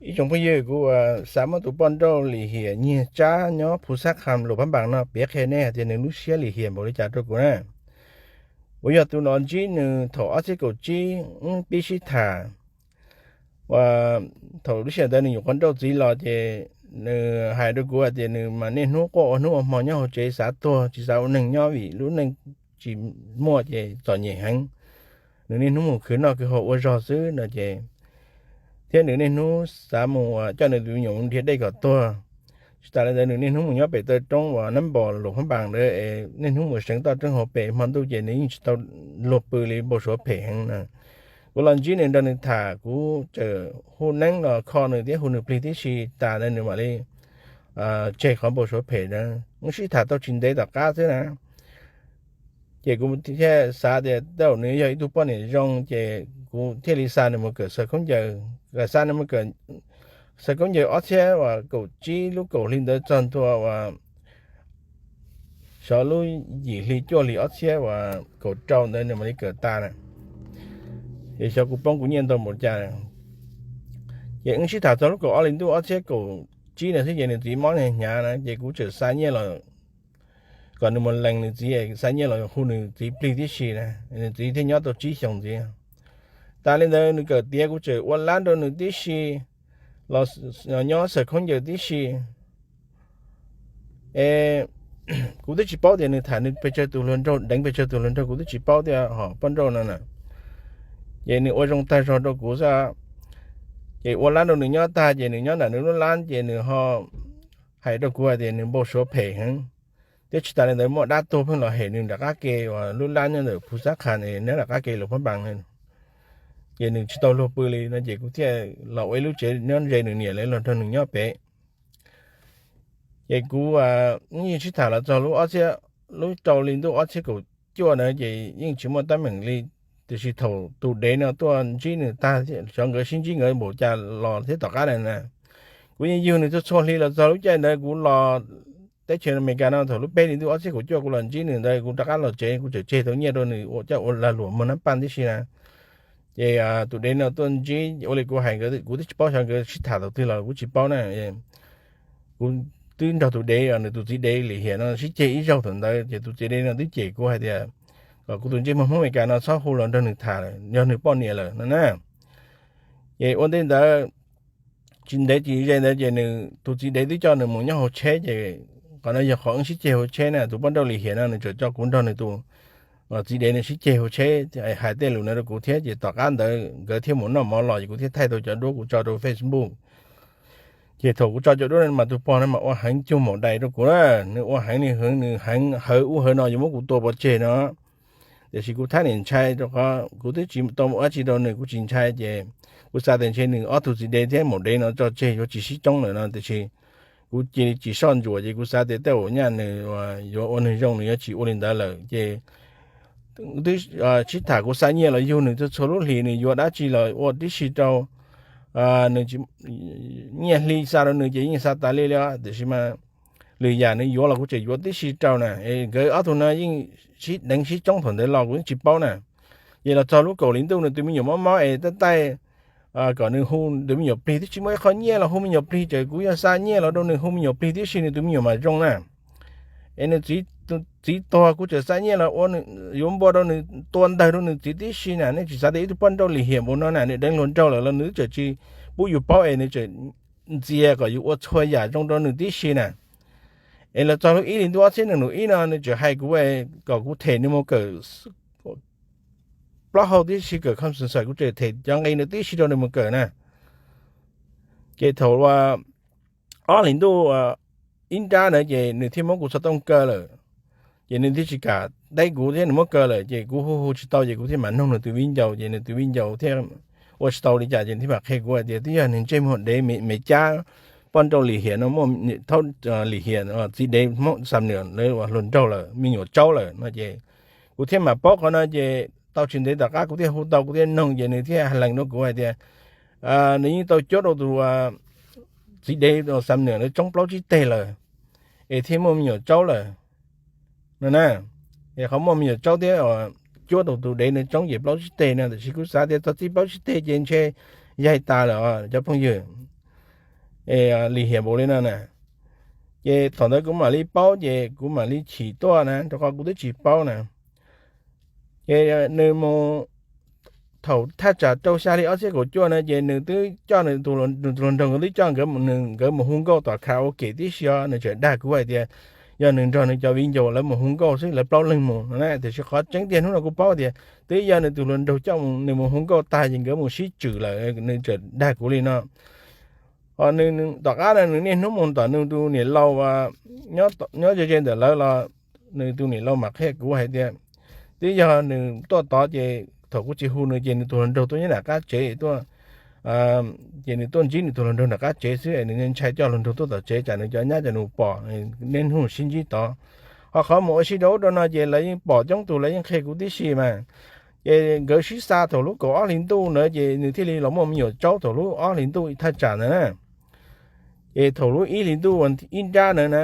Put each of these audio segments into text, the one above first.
Ib tsoom phooj ywg, kuv xav muab tus poj nrauj lim hiam nyiag tsab nyob Phu Xab Kham Luam Phab Npaas no piav qhia nej hais tias nws lub siab lim hiam npaum li cas rau kuv na. Kuv yog tus los ntsib nws thaum ob txhiab kaum tsib, wb pib sib tham. Thaum lub sij hawm ntawd nws nyuam qhuav nrauj txiv los ces nws hais rau kuv hais tias nws mas niaj hnub quaj ua hnub ua hmo nyob hauv tsev, xav tuag tsis xav ua neeg nyob vim lub neej tsis muaj ces txom nyem heev. Nws niaj hnub mus khwv noj khwv haus ua zog xwb no ces, thiab nws niaj hnub xav mus coj nws tus me nyuam mus nrhiav dej kom tuag. Tsis tas li ntawd nws niaj hnub mus nyob pem taw roob uas Nab Npos Luam Phab Npaas ntawd es niaj hnub mus seev toj roob hauv pes, hmo ntuj ces nws yeej tsis tau luag pw li, npau suav phem heev na. Kuv los ntsib nws nrog nws tham, kuv txawm hu neeb los kho nws thiab hu nws plig tib si, tas ntawd nws mam li tseg qhov npau suav phem na. Wb sib tham tau tsis ntev tom qab xwb na, ces kuv thiaj xav tias tej zaum nws yog ib tug poj niam zoo, ces kuv thiaj li xa nws mus kawm xaws khaub ncaws. Xa nws mus kawm xaws khaub ncaws ob txhiab uas kaum tsib lub kaum hli ntawd txog ntua uas xyov lub yim hli cuaj hli ob txhiab uas kaum rau ntawd nws mam li kawm tas na. Ces xyov kuv poob kuv nyiaj ntau npaum cas. Ces wb sib tham txog lub kaum ob hli ntuj ob txhiab kaum tsib na xwb ces nws txiv mob hnyav na, ces kuv txawm xa nyiaj los kom nws mus lees nws txiv, xa nyiaj los hu nws txiv plig tib si na, nws txiv thiaj nyob tau tsib xyoos ntxiv. Tas li ntawd nws kawm tiav kuv txawm ua lab rau nws tib si los nyob xaws khaub ncaws tib si. Es kuv twb tsis paub tias nws tham nws pes tsawg tus hluas nraug, deev pes tsawg tus hluas nraug, kuv twb tsis paub tias hom poj nrauj no na. Ces nws ua zoo tag zog rau kuv xwb. Ces ua lab rau nws nyob tag ces nws nyob nram nws lub lab ces nws ho hais rau kuv hais tias nws npau suav phem heev, thiab tsis tas li ntawd muaj dab tuag pheej los hem nws nram qab ke uas lub lab nyob ntawm Phu Xab Kham nyob nram qab ke Luam Phab Npaas. Ces nws tsis tau luag pw li no ces kuv thiaj los ua ib lub tsev nyob ze nws niam lawv los nrog nws nyob pem. Ces kuv yeej sib tham los txog lub ob txhiab, lub rau hli ntuj ob txhiab kaum cuaj ntawd ces yeej tsis muaj teeb meem li. Tiam sis thaum tus dev no tuaj ntsib nws tag, xyov nkawd sib ntsib nkawd npaum cas los thiab tom qab na, kuv yeej yug nws txhua txhua hli los txog lub caij ntawd kuv los teb chaws Amelikas no thaum lub peb hli ntuj ob txhiab kaum cuaj kuv los ntsib nws ntawd kuv rov qab los tsev kuv tseem tseg tau nyiaj rau nws ua coj ua lag luam muag nab paj tib si na. Ces tus dev no tuaj ntsib ua li kuv hais nkawd, kuv twb tsis paub xyov nkawd sib tham thaum twg los kuv tsis paub na. Kuv twb nrog tus dev, nws tus txiv dev lim hiam no sib ceg ib zaug thaum ntawd ces tus txiv dev no twb cem kuv hais tias kom kuv tus ntsej muag Hmoob Amelikas no txhob hu los nrog nws tham, yog nws poj niam lawm no na. Ces ua ntej ntawd, tsis ntev tsis ze ntawd ces nws tus txiv dev twb coj nws mus nyob hauv tsheb ces qhov no yog qhov wb sib ceg hauv tsheb na. Tus poj nrauj lim hiam no nws txawm coj kuv nrog nws tus txiv dev nws sib ceg hauv tsheb hais tej lus no rau kuv thiab ces tom qab ntawd nkawd thiaj mus noj mov los ces kuv thiaj thaij tau cov duab kuv tso rau Facebook. Ces thaum kuv tso cov duab no mas tus pog no mas ua heev cuag maum dais rau kuv na, nws ua heev li heev, nws heev hawv ub hawv no yuav muab kuv tua pov tseg no. Tiam sis kuv thab niam ntshai rau qhov kuv twb tsis tau ua dab tsi rau nws, kuv tsis ntshai ces kuv xav tias ntshe nws ob tug txiv dev thiab maum dev no tso tseg yuav tsis sib coob lawm no, tiam sis kuv cia li tsis soj ntsuam ces kuv xav tias tej zaum nyaj nws yuav ua neeg zoo nws yuav tsis ua li ntawd lawm ces twb sib tham kuv xa nyiaj los yug nws txhua txhua lub hlis, nws yuav dab tsi los ua tib si rau, nws nyiaj hli xa rau nws ces yeej xa tas li li, tiam sis mas lwm yam nws yuav los kuv tseem yuav tib si rau na. Nkawd ob tug no yeej sib deev sib coob thaum ntawd los kuv yeej tsis paub na. Ces los txog lub kaum hli ntuj nws tus me nyuam mob mob es tab taij kom nws hu tus me nyuam plig twb tsis muaj ib qho nyiaj los hu me nyuam plig, ces kuv yog xa nyiaj los rau nws hu me nyuam plig tib si nws tus me nyuam mam zoo na. Es nws txiv tuag kuv tseem xa nyiaj los ua, yuav npua rau nws tua ntawg rau nws txiv tib si na. Nej tsis xav tias ib tug poj nrauj lim hiam npaum no na, nws deev hluas nraug lawm los nws twb tseem tsis pub yus paub es nws tseem ntxias kom yus ua txhua yam zoo rau nws tib si na. Es los txog lub ib hli ntuj ob txhiab nees nkaum ib no nws tseem hais kuv kom kuv them nws mus kawm plaub hau tib si, kawm computer science, kuv tseem them cov nqe ntawd tib si rau nws mus kawm na. Ces thaum ob hlis ntuj ib nrab ntawd ces nws thiaj muab kuv xov tooj kaw lawm. Ces nws thiaj tsis kam teb kuv thiab nws muab kaw lawm ces kuv hu hu tsis tau ces kuv thiaj mam noog nws tus viv ncaus ces nws tus viv ncaus thiaj ua tsis tau li cas ces thiaj mam qhia kuv hais tias twb yog nws ntsej muag dev me cab, poj nrauj lim hiam no muaj thaub lim hiam txiv dev Hmoob Xam Nuam lawv ua hluas nraug lawm, me nyuam tsaub lawm no ces kuv thiaj mam paub qhov no ces tau tsis ntev tom qab kuv thiaj hu tau, kuv thiaj noog ces nws thiaj hais lees rau kuv hais tias nws yeej tau cuab rau tus txiv dev Xam Nuam lawv tsoob plaub tsib teg lawm es thiaj muaj me nyuam tsaub lawm no na. Es qhov muaj me nyuam tsaub thiab cuab rau tus dev nws tsoob ces plaub tsib teg no, tiam sis kuv xav tias txog txij plaub tsib teg ces ntshe yaig tas lawm cov phooj ywg. lim hiam npaum li no na. Ces thaum ntawd kuv mam li paub ces kuv mam li chim tuaj na, rau qhov kuv twb tsis paub na. Ces nws mus, thaum thaj tsam rau xya hli ob txhiab kaum cuaj na ces nws twb coj nws tus hluas nraug, nkawd twb coj nkawd mus hu nkauj tom karaoke tib si os. Nws tseem dag kuv hais tias yog nws nrog nws cov viv ncaus lawv mus hu nkauj xwb, lawv plaub leeg mus no na. Tiam sis qhov tseeb tiag hnub no kuv paub tias twb yog nws tus hluas nraug coj nws mus hu nkauj tag ces nkawd mus sib tswm lawm, nws tseem dag kuv li no. Ho nws tom qab no nws niaj hnub mus tom nws tus niam laus nyob ze ze ntawm lawv los, nws tus niam laus mam qhia kuv hais tias twb yog nws tuaj tod ces thaum kuv tsis hu nws ces nws tus hluas nraug tuaj nyob nram qab tsev tuaj, ces nws tuaj ntsib nws tus hluas nraug nram qab tsev xwb es nws ntshai coj hluas nraug tuaj tom tsev tsam nws cov nyab cov nus pom, niaj hnub sib ntsib tod. Ho qhov mus ua si rau ub rau no ces lawv yeej pom coob tus, lawv yeej qhia kuv tib si mas. Ces nkawd sib xa thaum lub kaum ob hlis ntuj ntawd ces nws thiaj li los muaj me nyuam tsaub thaum lub ob hlis ntuj thaj tsam ntawd na. Ces thaum lub ib hlis ntuj ib nrab ntawd na,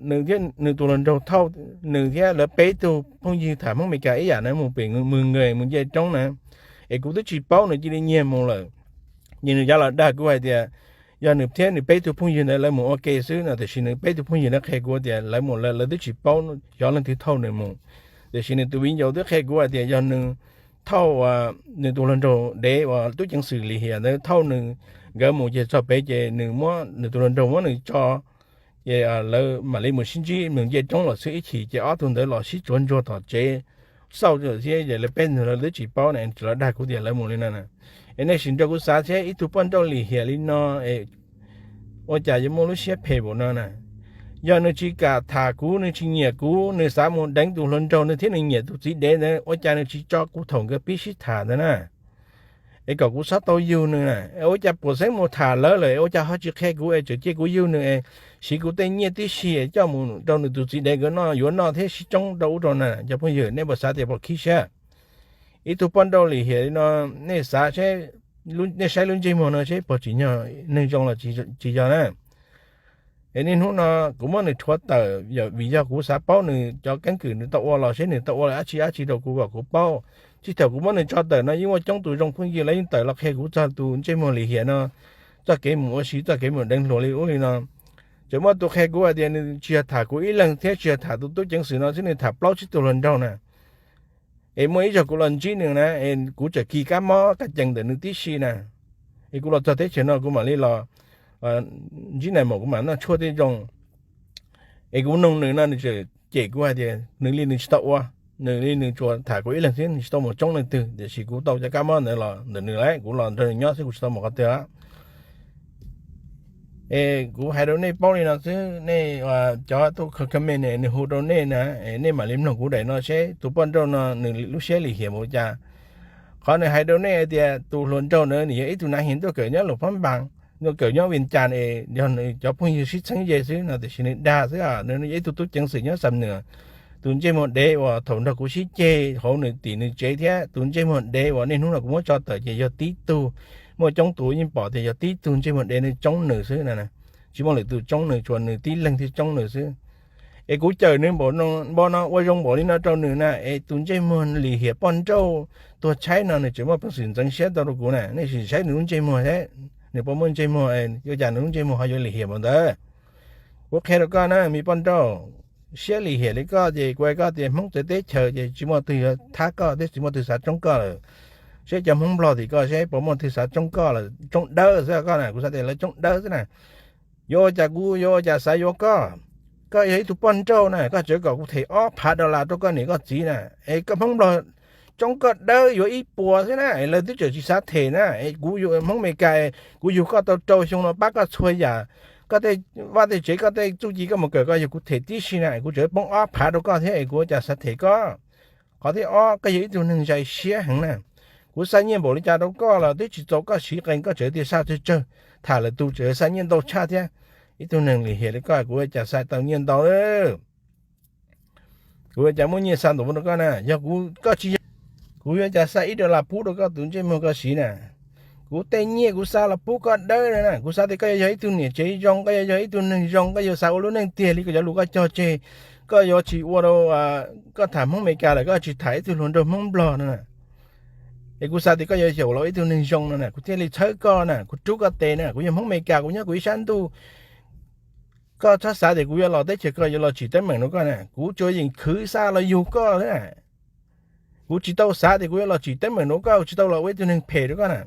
nws thiab nws tus hluas nraug thauj nws thiab lawv peb tug phooj ywg tham Hmoob Amelikas ib yam na mus pem Mws Nkees mus nce roob na. Es kuv twb tsis paub nws cia li nyiag mus lawm. Ces nws yav los dag kuv hais tias yog nws thiab nws peb tug phooj ywg ntawd lawv mus ua ke xwb no, tiam sis nws peb tug phooj ywg ntawd qhia kuv tias lawv mus lawv twb tsis paub xyov leej twg thauj nws mus. Tiam sis nws tus viv ncaus twb qhia kuv hais tias yog nws thauj nws tus hluas nraug dev uas tub ceev xwm lim hiam ntawd thauj nws, nkawd mus ces txog pem ces nws muab nws tus hluas nraug muab nws tso, ces lawv mam li mus sib ntsib mus nce roob los xwb ib chim ces ob tug ntawd los sib tsuav ntsuag tom tsev xauj thiab ces lawv peb tug lawv twb tsis paub na, tsis los dag kuv tias lawv mus li no na. Es nej sim nrog kuv xav thiab, ib tug poj nrauj lim hiam li no es ua cas yuav muaj lub siab phem npaum no na? Yog nws tsis kam tham kuv, nws tsis nyiam kuv, nws xav mus deev tus hluas nraug nws thiab nws nyiam tus txiv dev ntawd, ua cas nws tsis tso kuv thaum nkawd pib sib tham ntawd na? Es kom kuv txhob tau yug nws na, ua cas puas xeeb mus tham lawv lawm ua cas ho tsis qhia kuv es tseem cia kuv yug nws es siv kuv tej nyiaj tib si coj mus rau nws tus txiv dev nkawd noj, yuav noj thiab sib tsoob rau ub rau no. Cov phooj ywg, nej puas xav tias puas khib siab? Ib tug poj nrauj lim hiam li no, nej xav seb, nej saib lub ntsej muag no seb puas tsim nyog neeg zoo los tsis yog na. Es niaj hnub no kuv muab nws rhuav tawm vim yog kuv xav paub nws cov keeb kwm nws tau ua los seb nws tau ua dab tsi dab tsi rau kuv kom kuv paub. Txij thaum kuv muab nws tso tawm no yeej muaj coob tus zoo phooj ywg lawv yeej tawm los qhia kuv txog tus ntsej muag lim hiam no txoj kev mus ua si, txoj kev mus deev hluas li ub li no. Tseem muaj tus qhia kuv hais tias nws tsis yog tham kuv ib leeg thiab tsis yog tham tus tub ceev xwm no xwb, nws tham plaub tsib tug hluas nraug na. Es muaj ib zaug kuv los ntsib nws na, es kuv tseem kis kab mob kab cees ntawm nws tib si na. Es kuv los txog teb chaws no kuv mam li los ntsib nais maum, kuv mam noj tshuaj tej zoo. Es kuv noog nws no nws tseem cem kuv hais tias nws li nws tsis tau ua, nws li nws tsuas tham kuv ib leeg xwb, nws tsis tau mus tsoob leej twg. Tiam sis kuv tau cov kab mob ntawd los ntawm nws lawm, kuv los nrog nws nyob xwb kuv tsis tau mus qhov twg. Es kuv hais rau nej paub li no xwb, nej cov tuaj comment ne nws hu rau nej na, nej mam li mloog kuv daim no seb tus poj nrauj no nws lub siab lim hiam npaum cas. Qhov nws hais rau nej hais tias tus hluas nraug ntawd nws yog ib tug nav hias tuaj kawm nyob Luam Phab Npas, tuaj kawm nyob Vias Cas es yog nws cov phooj ywg sib txheeb ze xwb no, tiam sis nws dag xwb, nws yog ib tug tub ceev xwm nyob Xam Nuas. Tus ntsej muag dev uas thaum nrog kuv sib ceg hauv nws tim nws tsev thiab tus ntsej muag dev uas niaj hnub no kuv muab tso tawm ces yog tib tug, muaj coob tus yeej pom tias yog tib tug ntsej muag dev nws tsoob nws xwb na. Tsis muaj lwm tus tsoob nws, tsuas nws tib leeg thiaj tsoob nws xwb. Es kuv cawm nws npaum no ua zoo npaum li no rau nws na, es tus ntsej muag lim hiam poj nrauj tuag tshaib no nws tseem muaj peev xwm ntxeev siab tau rau kuv na. Nej sim saib nws lub ntsej muag thiab, nws puas muaj ntsej muag, ua cas nws lub ntsej muag ho yuav lim hiam npaum ntawd? Kuv qhia rau koj na me poj nrauj, siab lim hiam li koj ces kuv hais koj tias Hmoob txawv teb chaws ces tsis muaj twg yuav thab koj thiab tsis muaj twg xav tsoob koj lawm. Seb cov Hmoob Nplog tim koj seb puas muaj twg xav tsoob koj lawm, tsoob dawb xwb koj na, kuv xav tias lawv tsoob dawb xwb na. Yuav ua cas kuv yuav ua cas xav yuav koj? Koj yog ib tug poj nrauj na, koj tseem kom kuv them ob phav dollar rau koj niam koj txiv na, es koj Hmoob Nplog tsoob koj dawb yuav ib puas xwb na, lawv twb tseem tsis xav them na. Kuv yug Hmoob Amelikas, kuv yug koj tau rau xyoo no pab koj txhua yam, koj tej vaj tej tsev, koj tej txuj ci koj mus kawm koj yog kuv them tib si na, kuv tseem poob ob phav rau koj thiab es kuv ua cas xav them koj. Qhov thib ob, koj yog ib tug neeg zais siab heev na. Kuv xa nyiaj npaum li cas rau koj los twb tsis txaus koj siv qees, koj tseem tias xa tsawg tsawg, tham lwm tus tseem xa nyiaj ntau tshaj thiab. Ib tug neeg lim hiam li koj kuv ua cas xa tau nyiaj ntau. Kuv ua cas muaj nyiaj xa ntau rau koj na, yog kuv, koj tsis yog, kuv yuav cas xa ib dollar pub rau koj tus ntsej muag koj siv na. Kuv tej nyiaj kuv xa los pub koj dawb na, kuv xav tias koj yuav yog ib tug niam tsev zoo, koj yuav yog ib tug neeg zoo, koj yuav xav ua lub neej tiag li koj cov lus koj cog tseg, koj yuav tsis ua rau, koj tham Hmoob Amelikas lawm koj tsis tham ib tug hluas nraug Hmoob Nplog no na. Es kuv xav tias koj yuav xyaum los ua ib tug neeg zoo no na, kuv thiaj li txhawb koj na, kuv rub koj tes na, kuv yog Hmoob Amelikas, kuv nyob kuv ib sab ntuj. Koj txhob xav tias kuv yuav los teb chaws koj yuav los tsim teeb meem rau koj na, kuv tsuas yeem khwv xa los yug koj xwb na. Kuv tsis tau xav tias kuv yuav los tsim teeb meem rau koj, kuv tsis tau los ua ib tug neeg phem rau koj na.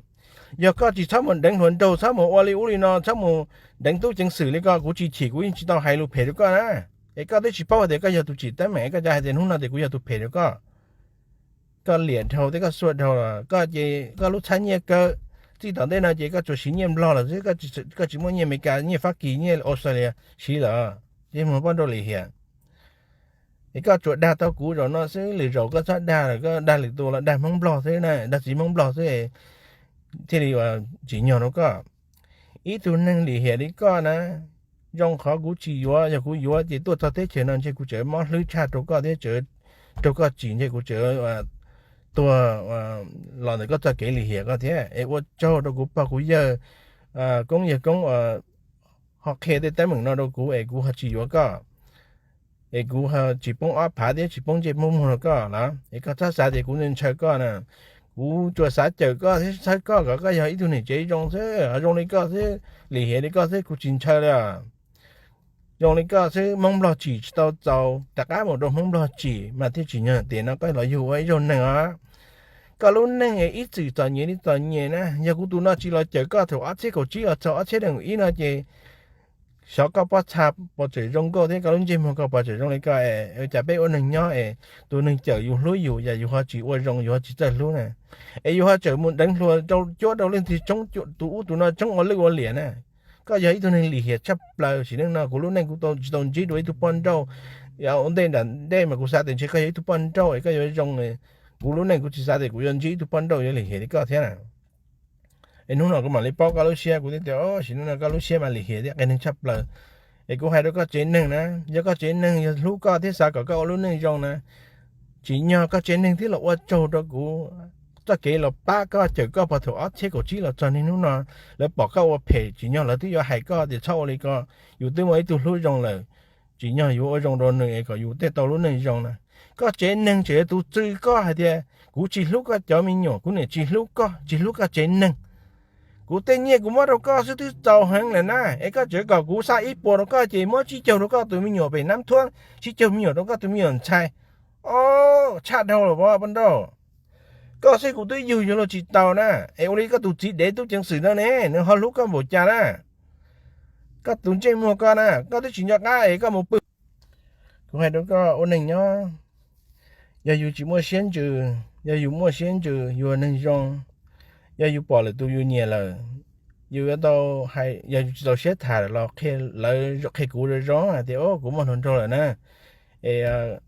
Yog koj tsis txhob mus deev hluas nraug, txhob mus ua li ub li no, txhob mus deev tub ceev xwm li ko, kuv tsis chim, kuv yeej tsis tau hais lus phem rau koj na. Es koj twb tsis paub hais tias koj yog tus tsim teeb meem, koj cas hais tias hnub no tias kuv yog tus phem rau koj. Koj liam dhau thiab koj xuaj dhau los koj ces koj lub txhab nyiaj kawg. Txij tom ntej no ces koj tsuas siv nyiaj Nplog lawm xwb, koj tsis muaj nyiaj Amelikas, nyiaj Fab Kis, nyiaj Australia siv lawm. Ces mus poj nrauj lim hiam. Es koj tsuas dag tau kuv zaum no xwb, lwm zaum koj txhob dag lawm, koj dag lwm tus los dag Hmoob Nplog xwb na, dag txiv Hmoob Nplog xwb thiaj li tsim nyog rau koj. Ib tug neeg lim hiam li koj na, zoo qhov kuv tsis yuav, yog kuv yuav ces tuaj txog teb chaws no ntshe kuv tseem mob hlwb tshaj rau koj thiab, raug koj tsim ntshe kuv tseem tuag los ntawm koj txoj kev lim hiam koj thiab. Es ua tsaug rau kuv pog kuv yawg, koob yawg koob uas ho qhia tej teeb meem no rau kuv es kuv ho tsis yuav koj, es kuv tsis poob ob phav thiab tsis poob ntsej poob muag rau koj lawm. Es koj txhob xav tias kuv ntshaw koj na. Kuv tsuas xav cawm koj thiab txhawb koj kom koj yog ib tug niam tsev zoo xwb, zoo li koj xwb, lim hiam li koj xwb kuv tsis ntshaw li. Zoo li koj xwb Hmoob Nplog tsim tsis tau txaus, rov qab mus rau Hmoob Nplog tsim mas thiaj tsim nyog tias no koj los yug ua ib zaug neeg os. Koj lub neej es ib txwm txom nyem li txom nyem na, yog kuv tus no tsis los cawm koj thaum ob txhiab kaum tsib los txog ob txhiab nees nkaum ib no ces xyov koj pob txha puas tseem zoo nkauj thiab koj lub ntsej muag koj puas tseem zoo li koj es cas peb ua neeg nyob es tus neeg cawm yus hlub yus yam yus ho tsis ua zoo, yus ho tsis txawj hlub na, es yus ho tseem mus deev hluas rau cuab rau leej twg tshoob, tus ub tus no tshoob ua lwj ua liam na. Koj yog ib tug neeg lim hiam tshaj plaws. Sim neej no kuv lub neej kuv tsis tau ntsib dua ib tug poj nrauj. Ua ntej nram ntej mas kuv xav tias ntshe koj yog ib tug poj nrauj es koj yuav zoo. Kuv lub neej kuv tsis xav tias kuv yuav ntsib ib tug poj nrauj yuav lim hiam li koj thiab na. Es hnub no kuv mam li paub koj lub siab, kuv thiaj tias sim neej no koj lub siab mas lim hiam thiab qias neeg tshaj plaws. Es kuv hais rau koj tsev neeg na, yog koj tsev neeg yog hlub koj thiab xav kom koj ua lub neej zoo na, tsim nyog koj tsev neeg thiab los ua tsaug rau kuv txoj kev los pab koj cawm koj puag thaum ob txhiab kaum tsib los txog niaj hnub no. Lawv pom koj ua phem tsim nyog lawv twb yuav hais koj tias txhob ua li ko, yus twb muaj ib tug hlub zoo lawm, tsim nyog yuav ua zoo rau nws es kom yus thiaj tau lub neej zoo na. Koj tsev neeg tseem yuav tus txw koj hais tias kuv tsis hlub koj cov me nyuam, kuv niam tsis hlub koj, tsis hlub koj tsev neeg. Kuv tej nyiaj kuv muab rau koj xwb twb txaus heev lawm na, es koj tseem kom kuv xa ib puas rau koj ces muab tsib caug rau koj tus me nyuam pem Nab Thuab, tsib caug me nyuam rau koj tus me nyuam ntxhais. Tshaj dhau lawm poj nrauj. Koj xwb kuv twb yug yuav luag tsis tau na, es ua li koj tus txiv dev tub ceev xwm no ne, nws ho hlub koj npaum cas na? Koj tus ntsej muag koj na, koj twb tsis nco qab es koj mus pw. Kuv hais rau koj ua neeg nyob, yog yus tsis muaj siab ntsws, yog yus muaj siab ntsws yus ua neeg zoo, yog yus pom lwm tus yus nyiam lawm, yus yuav tau hais, yog yus tsis txaus siab tham los qhia lawv, qhia kuv zoo zoo hais tias kuv muaj hluas nraug lawm na, es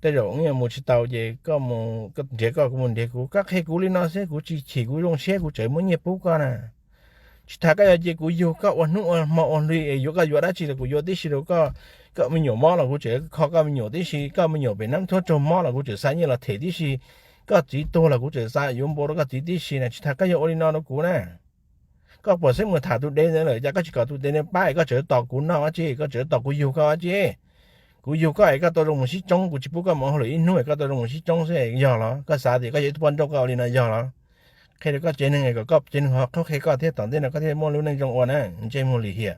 tej zaum wb yuav mus tsis tau ces koj mus nrhiav koj, kuv mus nrhiav kuv. Koj qhia kuv li no xwb kuv tsis chim, kuv zoo siab kuv tseem muab nyiaj pub koj na. Tsis tas koj yuav cia kuv yug koj ua hnub ua hmo ua hli es yuav koj yuav dab tsi los kuv yuav tib si rau koj. Koj me nyuam mob los kuv tseem kho koj me nyuam tib si, koj me nyuam pem Nab Thuab raug mob los kuv tseem xa nyiaj los them tib si, koj txiv tuag los kuv tseem xa yuav npua rau koj txiv tib si na. Tsis tas koj yuav ua li no rau kuv na. Koj puas xeeb mus tham tus dev ntawd lawm, cas koj tsis kom tus dev ntawd pab es koj tseem tos kuv noj dab tsi, koj tseem tos kuv yug koj dab tsi? Kuv yug koj es koj tau zoo mus sib tsoob, kuv tsis pub koj mus hauj lwm ib hnub es koj tau zoo mus sib tsoob xwb yog los? Koj xav tias koj yog ib tug poj nrauj koj ua li no yog los? Qhia rau koj tsev neeg es kom koj tsev neeg ho qhuab qhia koj thiab, tom ntej no koj thiaj muaj lub neej zoo ua na, ntsej muag lim hiam.